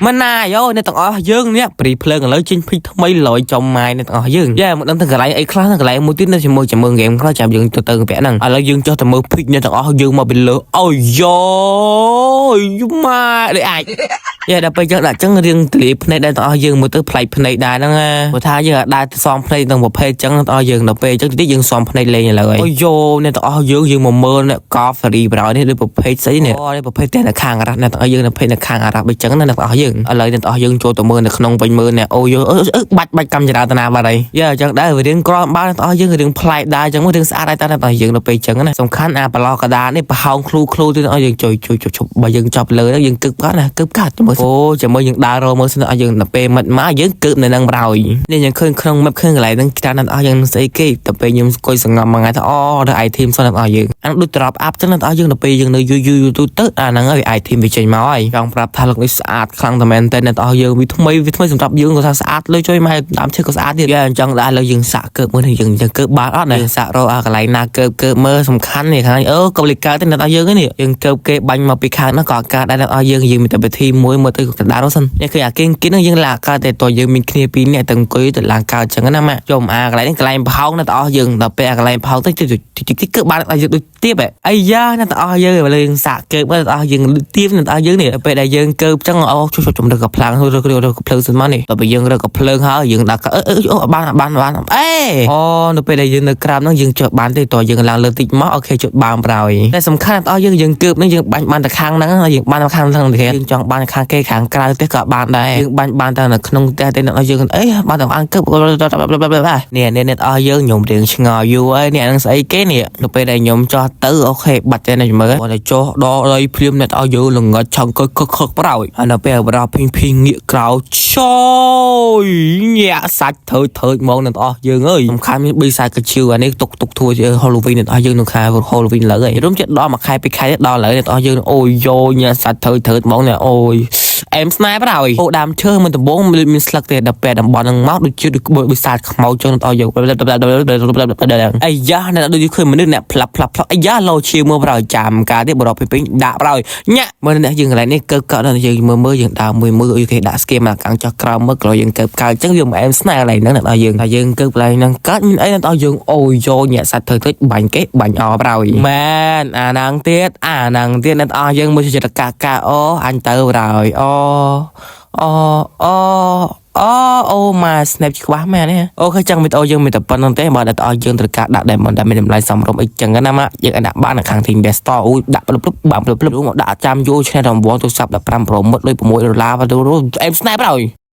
មិនណាយោអ្នកទាំងអស់យើងនេះព្រីភ្លើងឥឡូវចេញភិកថ្មីលយចំម៉ាយអ្នកទាំងអស់យើងយ៉ាមកដឹងទៅកន្លែងអីខ្លះកន្លែងមួយទៀតនៅជាមួយជាមួយហ្គេមខ្លះចាំយើងទៅទៅពាក់ហ្នឹងឥឡូវយើងចុះទៅមើលភិកអ្នកទាំងអស់យើងមកពីលើអូយយម៉ាដូចអាចយ៉ាដល់ពេលចឹងដាក់ចឹងរៀងទលាភ្នែកដែរទាំងអស់យើងមើលទៅប្លែកភ្នែកដែរហ្នឹងណាព្រោះថាយើងអាចដើរសំភ្នែកទាំងប្រភេទចឹងទាំងអស់យើងដល់ពេលចឹងតិចយើងសំភ្នែកលេងឥឡូវហើយអូយោអ្នកទាំងអស់យើងយើងមកមើលអ្នកកោសេរីប្រោយនេះដូចប្រភេទស្អីនេះអូនេះប្រភេទផ្ទះនៅខាងអារ៉ាប់អ្នកទាំងអស់យើងនៅភេទនៅខាងអារ៉ាប់អីចឹងណាអ្នកទាំងអស់យើងឥឡូវអ្នកទាំងអស់យើងចូលទៅមើលនៅក្នុងវិញមើលអ្នកអូយោអឺបាច់បាច់កម្មចរាតនាបាត់ហើយយ៉ាអញ្ចឹងដែរវារៀងក្រំបានអ្នកទាំងអស់យើងរៀងប្លែកដែរអញ្ចឹងរៀងស្អាតដែរតែអ្នកទាំងអស់យើងដល់ពេលចឹងណាសំខាន់អាប្រឡោះកដានេះប្រហោងឃ្លូឃ្លូទៀតអ្នកយើងជួយជួយជប់បើយើងចាប់លើយើងគឹបកាត់ណាគឹបកាត់មើលអូចាំមើលយើងដើររមើលសិនឲ្យយើងដល់ពេលមិត្តមកយើងគឹបនៅនឹងប្រោយនេះយើងឃើញក្នុង map ឃើញកន្លែងហ្នឹងច្រើនអ្នកទាំងអស់យើងស្អីគេដល់ពេលខ្ញុំអង្គុយសងំមួយថ្ងៃទៅអូដល់ item សិនអ្នកទាំងអស់យើងអានោះដូច drop up ចឹងអ្នកទាំងអស់យើងដល់ពេលយើងនៅយូរយូរទៅទៅអាហ្នឹងហើយ item វាចេញមកហើយចង់ប្រាប់ថាលោកនេះស្អាតខ្លាំងតែមែនតើអ្នកទាំងអស់យើងវាថ្មីវាថ្មីសម្រាប់យើងក៏ថាស្អាតលើជួយមកដើមឈើក៏ស្អាតទៀតយ៉ាអញ្ចឹងដែរឥឡូវយើងសាក់កើបមើលយើងយើងកើបបានអត់ណាយើងសាក់រកអាកន្លែងណាកើបកើបមើលសំខាន់នេះខាងអឺកុំលេកើតទេអ្នកទាំងអស់យើងនេះយើងកើបគេបាញ់មកពីខាងហ្នឹងក៏កើតដែរអ្នកទាំងអស់យើងយើងមានតែវិធីមួយមើលទៅកណ្ដាលនោះសិននេះគឺអាគៀងគៀនហ្នឹងយើងឡើងកើតតែតើយើងមានគ្នាពីរនាក់ទៅអង្គុយទៅឡើងកើតចឹងណាម៉ាក់ជុំអាកន្លែងនេះកន្លែងប្រហោងអ្នកទាំងអស់យើងដល់ពេលអាកន្លែងប្រហោងទៅតិចតិចគឺបានឲ្យយើងដូចទៀបអាយ៉ាអ្នកទាំងអស់យើងឥឡូវយើងសាកកើបមើលអ្នកទាំងអស់យើងទៀបអ្នកទាំងអស់យើងនេះពេលដែលយើងកើបចឹងអូជួយជំរឹកកផ្លាំងរករកភ្លើងសិនមកនេះដល់ពេលយើងរកកភ្លើងហើយយើងដាក់អឺអឺបានបានបានអេអូនៅពេលដែលយើងនៅក្រោមហ្នឹងយើងចុះបានទេតើយើងឡើងលើតិចមក OK ចុះបានប្រោយតែសំខាន់អ្នកទាំងអស់យើងយើងកើបហ្នឹងយើងបាញ់បានតែខាងហ្នឹងយើងបានតែខាងហ្នឹងទេយើងចង់បានខាងគេខាងក្រៅផ្ទះក៏បានដែរយើងបាញ់បានតែនៅក្នុងផ្ទះទេអ្នកយើងអីបានតែអានកើបនេះនេះអ្នកអស់យើងខ្ញុំរៀងឆ្ងល់យូរហើយនេះហ្នឹងស្អីគេនេះនៅពេលដែលខ្ញុំចោះទៅ OK បាត់ទេណាមើលគាត់តែចោះដកដីភ្លាមអ្នកអស់យើងល្ងិតឆឹងកខខប្រោយហើយនៅពេលបរោះភីងភីងងាកក្រោចយញាក់សាច់ធ្វើធ្វើហ្មងអ្នកអស់យើងអើយសំខាន់មានបិសាចកឈៀវអានេះទុកទុកធ្វើជា Halloween អ្នកអស់យើងនៅខែ Halloween លើហើយរុំចិត្តដល់មួយខែពីរខែដល់ឥឡូវអ្នកអស់យើងអូយយោញាក់សាច់ធ្វើធ្វើហ្មងនេះអូយអែមស្នេហ៍ប្រហើយអូដើមឈើមិនដំបងមានស្លឹកទេដល់ពេលតំបន់ហ្នឹងមកដូចជាដូចបិសាចខ្មោចចឹងដល់យើងអាយ៉ាអ្នកដូចឃើញមនុស្សអ្នកផ្លាប់ផ្លាប់ផ្លាប់អាយ៉ាលោឈាមមើលប្រហើយចាំការទៀតបរោះពេញដាក់ប្រហើយញាក់មើលអ្នកយើងកន្លែងនេះកើកកដល់យើងមើលមើលយើងដើរមួយមើលអុយគេដាក់ស្គីមកកាំងចោះក្រោមមើលក្រោយយើងកើកកើតចឹងវាមិនអែមស្នេហ៍កន្លែងហ្នឹងអ្នកដល់យើងថាយើងកើកកន្លែងហ្នឹងកើតមានអីដល់យើងអូយយោញាក់សាច់ធ្វើទៅបាញ់គេបាញ់អប្រហើយមែនអាណាងទៀតអាណាងទៀតអ្នកអស់យើងមើលចិត្តកាកាអូអញទៅប្រហើយអូអូអូអូអូម៉ា snap ខ្វះមែនទេ OK ចឹងវីដេអូយើងមានតែប៉ុណ្្នឹងទេបើដល់អស់យើងត្រូវការដាក់ diamond ដែលមានតម្លៃសមរម្យអីចឹងណាម៉ាយើងអាចដាក់បាននៅខាង Team Best Store អូដាក់ភ្លឹបភ្លឹបបានភ្លឹបភ្លឹបមកដាក់ចាំយូរឈ្នះរង្វាន់ទូរស័ព្ទ15 Pro មុតដូច6ដុល្លារអែម snap ហើយ។